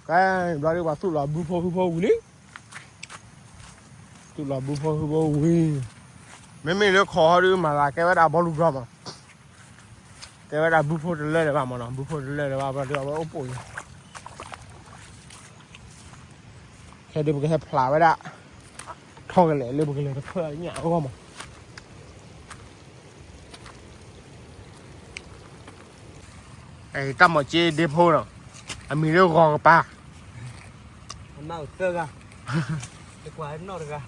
ကဲ, ဘျီဒုးပှၤသူၣ်လီၤဘုဖိဟုဖိဝံၤလံ, သူၣ်လီၤဘုဖိဟုဖိဝံၤ, မ့မ့ၢ်လၢခီဟီဒုးမၤသးကဲဝဲဒၣ်ဘီလူၤကီမး, ကဲဝဲဒၣ်ဘုဖိတလၢာ်လၢၤဘၣ်မးနီၤ, ဘုဖိတလၢာ်လၢၤဘၣ် ဘျီဒုးအဝဲအိၣ်ပိာ်အံၤ, ခဲဒုးပကဟဲဖျါဝဲဒၣ် ထီၣ်ကလဲာ်လၢပကလဲၤတဖျၢၣ်ညၣ်အဂီၢ်မး. တၢ်မၤစ့ဒ့ဖိနီၤ, အမံၤလၢဂီၤကပၤ, အမါအိၣ်သၢဂၤ, တကွၢ်နီၢ်တဂၤ,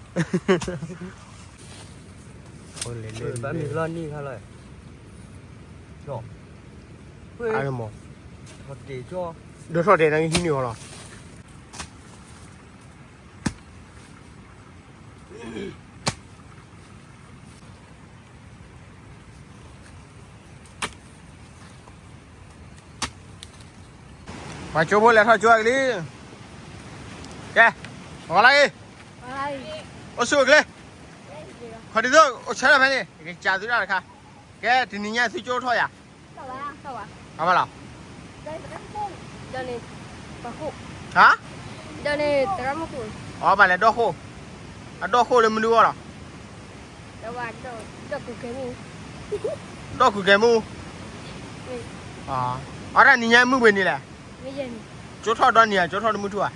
ဘၣ်မ့ၢ်လီၤနံၣ်ခါလီၤ, ဒိးထီၣ်တဲာ်နဟံးန့ၢ်အီၤလီၤ. ပှၤကၠိဖိလဲၤထီၣ်ကၠိအကလံ, ကဲ, ဂီၤလၢအံၤ, အိၣ်ဆူၣ်အိၣ်ချ့, ခီဒ်သိးအိၣ်ဆၢထၢၣ်ဖဲန့ၣ် ယကစံးသုတၢ်တခါ, ကဲ တနံၤညါသုကၠိထီၣ်ယၤ, အဘၣ်လီၤ, ဟါ, အီၤဘၣ်လဲၣ်ဒီခိၣ်, အဒီခိၣ်လၢမနုၤအဂီၢ်လီၤ, ဒီးကုၢ်ကဲမူ, အတၢ်နံၤညါမုၢ်ဘှံးနံၤလဲၣ်, ကၠိထီၣ်ဒီနံၤဧါ, ကၠိထီၣ်တမုၢ်ထူၣ်ဧါ,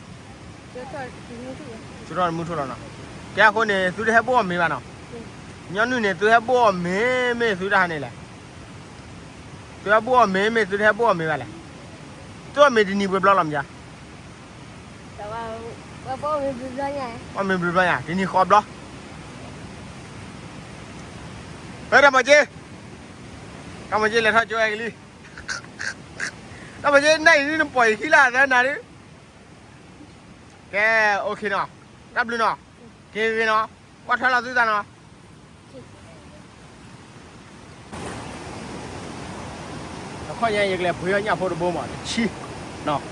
ကၠိထီၣ်တမုၢ်ထူၣ်လီၤနီၤ, ကဲအဃိန့ၣ် သုတဟဲဘိၣ်အီၣ်မ့ၤဘၣ်နီၤ, ညီနုၢ်န့ၣ် သုဟဲဘိၣ်အီၣ်မ့ၤ မ့ၢ်သုတၢ်ဟးန့ၣ်လဲၣ်, သုဟဲဘိၣ်အီၣ်မ့ၤ မ့ၢ်သုတဟဲဘိၣ်အီၣ်မ့ၤဘၣ်လဲၣ်, သုအီၣ်မ့ၤတနံၤပှဲၤဘျီလီၤမ့ၢ်ဧါ, အီၣ်မ့ၤဘျုးဘျီညါ တနံၤဃီဘျီ, ဖဲတၢ်မၤက့, တၢ်မၤက့လဲၤထီၣ်ကၠိဝဲကလံ, တၢ်မၤက့နၢ်အံၤဒ်နပိာ်ယခံလၢအသၢနၤဒ်, ကဲ, အိၣ်ခ့နီၤ, တၢ်ဘျုးနီၤ, က့ၤဂ့ၤနီၤ, ကွၢ်ထွဲလီၤသုသးနီၤ. အခီၣ်ညါယကလဲၤပှ့ၤအီၣ်ညၣ်ဖိတဘိမး တဆံ, နာ်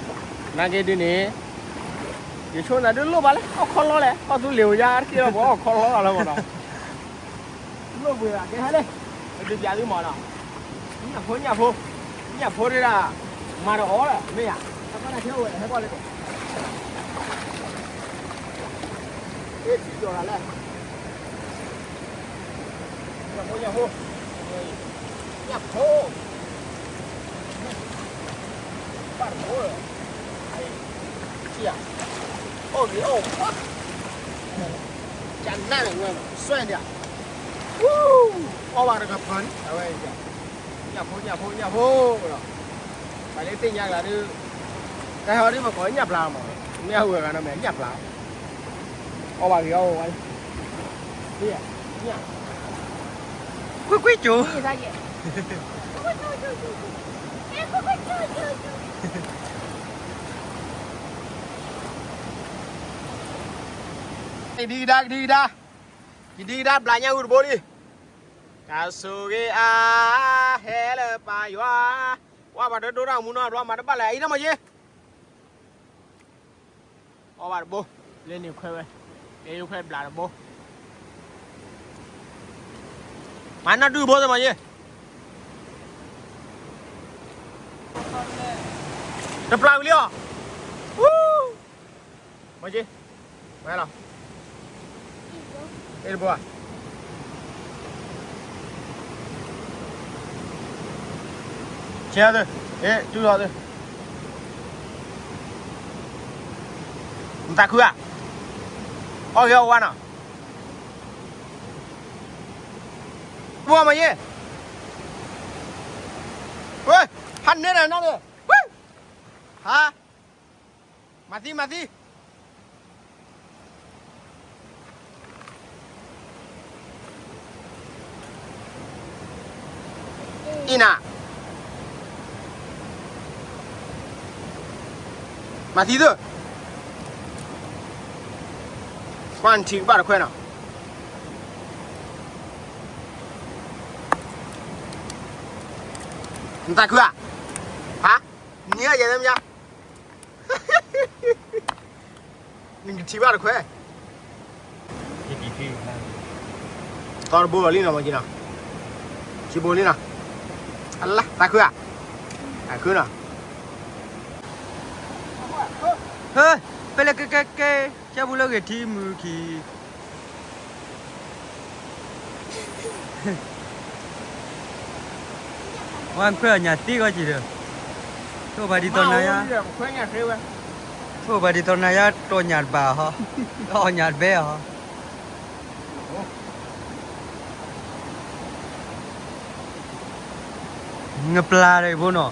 က့ဒ်န့ၣ်, ယဆိသးဒ်လိၣ်ဘၣ်လဲၣ် အီၣ်ခီလီလဲၣ် ကီၢ်သူလ့ၤဧိၤယါတက့ၢ်လီၤ ပှၤအီၣ်ခီလီလီၤမးနီၤ, လိၣ်ဘၣ်ကဲဟဲလဲၣ်, ပဒုးပျးသုမးနီၤ, ညၣ်ဖိ ညၣ်ဖိ, ညၣ်ဖိဒ်ဒၣ်, မၤတအီၣ်လၢမ့ၢ်ယါ, တၢ်ကီတၢ်ခဲအိၣ်ဝဲဟဲကွၢ်လၢ အ့ၣ် ထံၣ်ကီၤလၢ်လဲၣ်, ညၣ်ဖိ ညၣ်ဖိ, ညၣ်ဖိ, ဘၣ်တဘိလီၤ, ထံၣ်ဧါ, အီၣ်ဂ့ၤအီၣ်ဝါ, ကနၣ်န့ၣ်ဝဲ စွဲန့ၣ်, အီၣ်ဘၣ်တကပၤန့ၣ် အဝဲ, ညၣ်ဖိ ညၣ်ဖိ ညၣ်ဖိလီၤ, ပှၤလၢသ့ၣ်ညါကလၤဒုး, တၢ်ဟဲအီၤဒ်ပကိးညၣ်ပျၢ်မး, မ့ၢ်အဝဲဂၤနီၤမ့ၢ်ညၣ်ပျၢ်, အီၣ်ဘၣ်ဂ့ၤအီၣ်ဝါ, ကွ့ၢ်ကွ့ၢ်ကၠိ, ကဒံကဒါ ကဒံကဒါ, ကဒံကဒါ ဘျးညါအူတဘိလံ, တၢ်ဆိၣ်ဂ့ၤအါ, ဟဲလၢပၢ်ယွၤ, ဝါပှၤတဒိတၢ်မူနီတဘျီ မၤတဘၣ်လၢအံၤနီၢ်မးယ့ အီၣ်ဘၣ်တဘိ, လၢန့ၣ်ခွဲဝဲ, လၢယခွဲဘျးတဘိ, မၤနီၢ်ဒုဘိသမီၤယ့, တပျၢ်ဝံၤလံအီၤ, မီၤက့, ဝဲလီၤ, အ့ၣ်တဘိဧါ ဆဲးသု, အ့ၣ် တူၢ်လီၤသု, နသးခုဧါ, အီၣ်ဂ့ၤအီၣ်ဝါနီၤ, ဘိမီၤယ့, ဝဲ, ဟးနဲဒၣ်နီၤန့ၣ်, ဟါ, မၤသံ မၤသံ အံၤနၤ, မၤသံသု, ကွၢ်နထံၣ်ကဘၣ်တခွဲနီၤ, နသးခုဧါ, ဟါ, နံၤဧါယဲၢ်သၢမယါ နကထံၣ်ဘၣ်တခွဲ, သီတဘိလီၤလံနီၤ မ့ၢ်က့နီၤ, ဆံဘိလံနီၤ, အလါ သးခုဧါ, သးခုနီၤ, ဟဲ, ပဲလဲၣ်ကဲကဲကဲ, ကၢ်ပူၤလၢဂ့ၤထံမုၢ်ခံ, ဝဲခွဲးအညၣ်သံဂီၢ်ကံၤဒီး, ထိၣ်ဘၣ်ဒ်သိးနၤယါ, ထိၣ်ဘၣ်ဒ်သိးနၤယါ တီၢ်ညၣ်တဘၣ်ဟီ, အီၣ်ညၣ်တဘဲဟီ. ငပျၢ်ဒီးအံၤဖိနီၤ.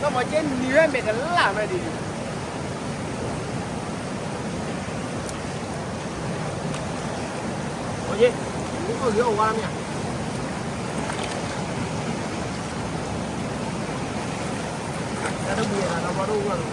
ကမ့ၢ်ကဲနံၤဝဲမဲာ်တလၢ်မးဒ်, အီၣ်ဂ့ၤအီၣ်ဝါမ့ၢ်ဧါ, တၢ်တဘှံးနၤဒီးဘီဒိၣ်ဝဲလီၤ. ဘ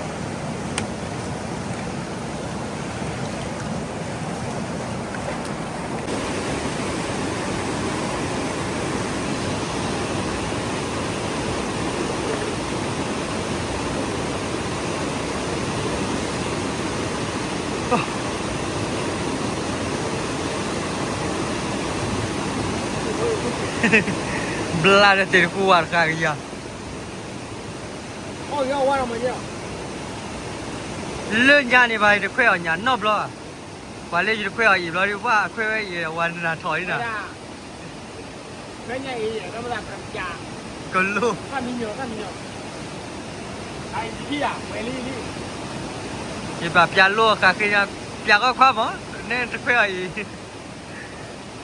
ျါဒီးတ့ၢ်တကူဝါတဃာ်ကယၤ, လၢညါန့ၣ်ဘၣ် ယတခွဲးအီၣ်ညၣ်နီတဘျီဘၣ်, ပှၤလၢယတခွဲးအီၣ်အံၤဘျီဒီး ပှၤခွဲးဝဲအံၤ ဝဲနၤထီၣ်အံၤနၤ, ကလိ, ယဘၣ်ပျၢ်လိအဃၣ်ဃ့ညါ, ပျၢ်ကီခွါမး, နဲတခွဲးအီၤ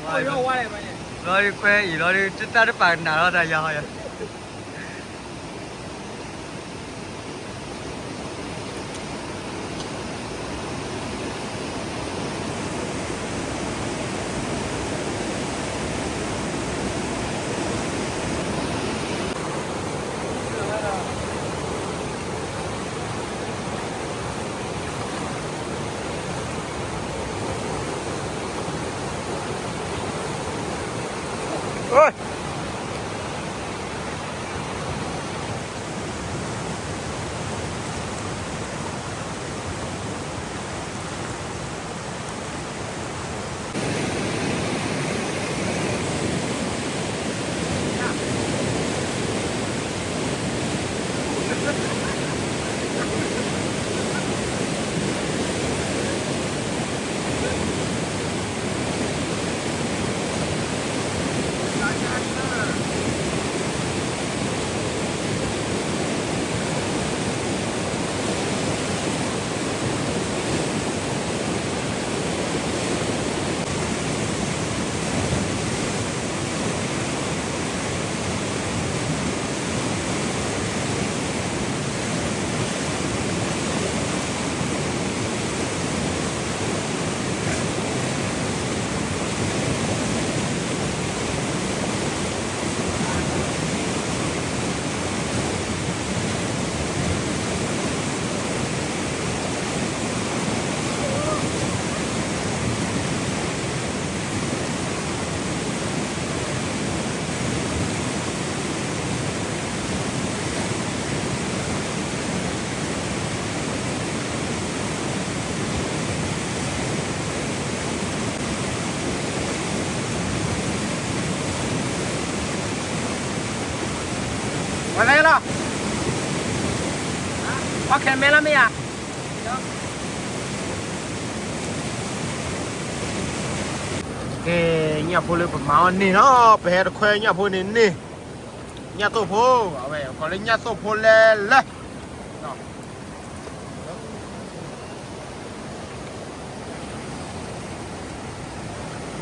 အံၤ, လီၤဒုးခွဲးအံၤလီၤဒုး တၢ်တပာ်နၢ်လီၤတၢ်ယၤဟီယၤ. ဝဲလဲလီၤ, ပှၤခဲမဲလီၤမ့ၢ်ဧါ. ကဲ, ညၣ်ဖိလၢပမၤအီၤန့ၣ်လီၤ, ပဟဲတခွဲညၣ်ဖိန့ၣ်န့ၣ်, ညၣ်သိၣ်ဖိ, အဝဲကိးလၢညၣ်သိၣ်ဖိလဲၣ်လဲၣ်.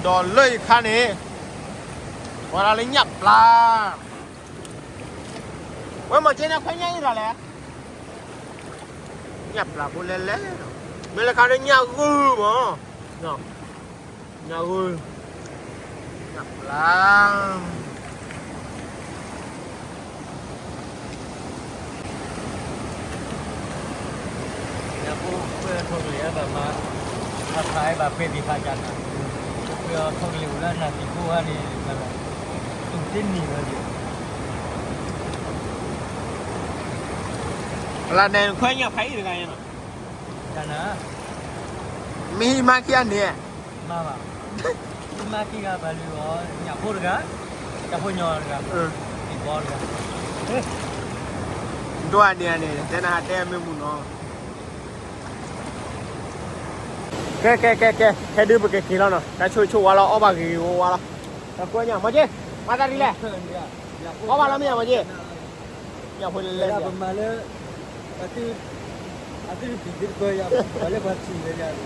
ဒီးလၢယခါန့ၣ်, ဝဲဒၣ်လၢညၣ်ပျၢ်, ဝဲမ့ၢ်ကဲန့ၣ်ခွဲညၣ်အံၤတၢ်လဲၣ်, ညၣ်ပျၢ်ဖိလဲၣ်လဲၣ်, မ့ၢ်လၢခါလၢညၣ်ဂုၢ်မး, ညၣ်ဂုၢ်, ညၣ်ပျၢ်. ထီၣ်ကလဲၤဘၣ်မၤ, အဖးဘၣ်ပဲာ်သ့ၣ်ဖးကၢ်နၤ, ပှဲၤအီၤထီၣ်ကလဲၤအိၣ်လၢနၤသံၣ်ဖိဧါန့ၣ်, တူၢ်သ့န့ၢ်ဝဲလံ. လၢနဲၣ်ခွဲညၣ်ဖးအံၤတဂၤန့ၣ်, တၢ်နၤ, မ့ၢ်ဟံးမါခံဂၤန့ၣ်, မါဘၣ်, ဟံးမါခံဂၤဘၣ်လံအီၤ, ညၣ်ဖိတဂၤ, ညၣ်ဖိညီတဂၤ, သံၣ်ဘီတဂၤ, ဒွးန့ၣ်န့ၣ် တဲနဟးတဲမ့ၢ်မုၢ်နီၤ. ကဲ ကဲ ကဲ ကဲ, ခဲဒုးပကက့ၤလီၤနီၤ, တၢ်ဆိၣ်ဆိၣ်ဝါလီၤ အီၣ်ဘၣ်ဂ့ၤဂ့ၤဝါဝါလီၤ. တၢ်ကွဲညါ မီၤက့, မၤသးဒ်လဲၣ်, အီၣ်ဘၣ်လီၤမ့ၢ်ယါ မီၤက့, ညၣ်ဖိလဲၤလဲၤ, မီၤက့တၢ်ကွဲ, အီၣ်ဘၣ်လံနီ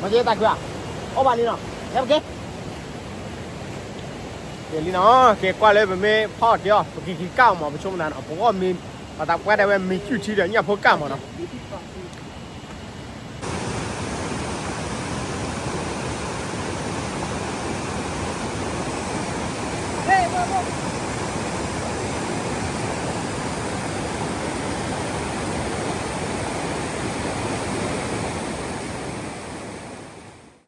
ၤ, ဟဲပက့ၤ, က့ၤလံနီၤ, က့ၤကွၢ်လၢပမ့ၢ်ဖီအီၣ်တ့ၢ်အီၤ ပကက့ၤကၣ်အီၤမး ပဆိကမိၣ်နၤနီၤ, ပဂီၢ်မ့ၢ်, ပသးပှဲၤတဲဝဲမ့ၢ်ကုၢ်ထံဒီး ညၣ်ဖိကၣ်မးနီၤ.